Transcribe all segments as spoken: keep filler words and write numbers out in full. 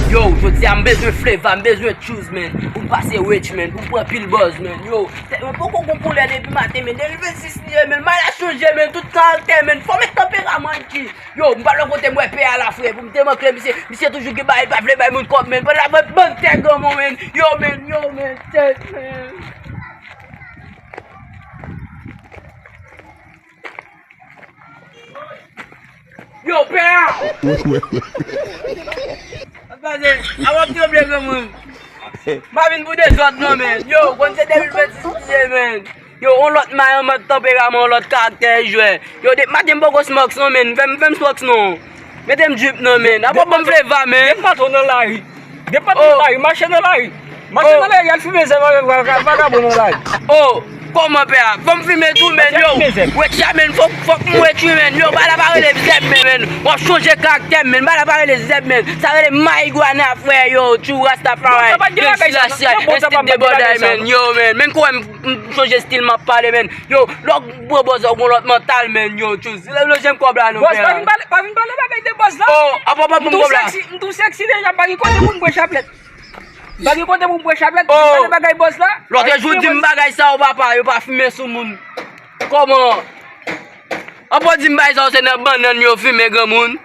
Yo, jodi a m bezwen fleva, m bezwen tchouz, man. Pou m pase rich, man. Pou m pran pil buzz, man. Yo, tèt mwen poko gon koulè depi maten, man. De mil vennsis li ye, man. M al chanje, man. Tout karaktè, man. Fòme tanperaman ki. Yo, m pral yon kote m wè pè a la, frè. Pou m demantle misye. Misye toujou gen bagay, li pa vle bay moun kòb, man. Pandan l ap vant tè granmoun, man. Yo, man, yo, man. Tèt, man. Yo, pè a! Pase, a w ap tranble, granmoun. M pa vin pou dezòd, non, man. Yo, konn se de mil vennsis li ye, man. Yo, on lòt mayon, on lòt tanperaman, on lòt karaktè, jwè. Yo, depi maten m poko smoks, non, man. Fè m, fè m smoks, non. Mete m drip, non, man. Apa ban m fleva, man. Depi maten w nan lari. Depi maten w nan lari, mache nan lari. Mache nan lari, al fimen zèb avèk vagabon nan lari. Oh, kòman pè a? Fò m fimen tou, man, yo. Wetcha, man, fòk, fòk m wetchi, man. Yo, bagay la pa rele zèb, man, man. W ap chanje karaktè m, man. Bagay la pa rele zèb, man. Sa rele marijuana, frè, yo. Tchou Rastafari. Yo, men stil debòday, man. Yo, man. Men kòman m, m chanje stil m ap pale, man. Yo, lè w pran bòz, w gon lòt mantal, man. Yo, tchou. Lè, lè, j èm kòb la, non, pè a. Bòz, pa vin pale, pa vin pale bagay de bòz la. Oh, apa, apa, m tou sèksi, m tou sèksi deja, m pa gen kote pou m pran chaplèt. M pa gen kote pou m pran chaplèt, m pale bagay bòz la. Lòt jou w di m bagay sa yo, papa, yo pa fimen sou moun. Kòman? Apa w di m bagay sa yo, se nan bannann yo fimen, granmoun.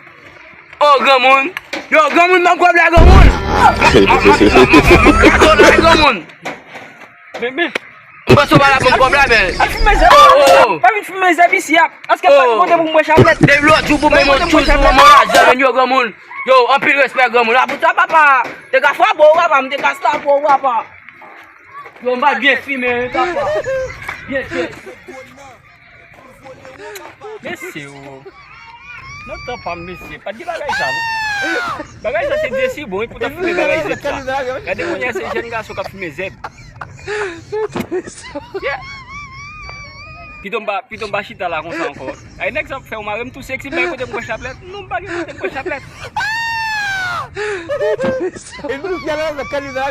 Oh, granmoun. Yo, granmoun, ban m kòb la, granmoun. Ato la, granmoun. Men, men. M panse w pa la pou m kòb la, men. Pa vin fimen zèb. Oh, oh, oh. Pa vin fimen zèb isi a. Èske pa gen kote pou m pran chaplèt? Depi lòt jou pou mwen, mwen tchouz pou mwen lajan, men yo, granmoun. Yo, anpil respè, granmoun. Apre sa, papa, te ka frape w, papa, m te ka stape w, papa. Yo, m pa byen fimen, wi, papa. Byen fimen. Mesye, o. Nan tan pa m, mesye, pa t gen bagay sa, non. Bagay sa se desi bon, wi, pou ta fimen bagay zèb sa. Gade kounye a se jèn gason k ap fimen zèb. Yeah. Pito m pa, pito m pa chita la konsa ankò. Ay, nèg sa ap fè w mare m tou sèksi, m pa gen kote m pran chaplèt. Non, m pa gen kote m pran chaplèt. E nou, y a la, la, kanina,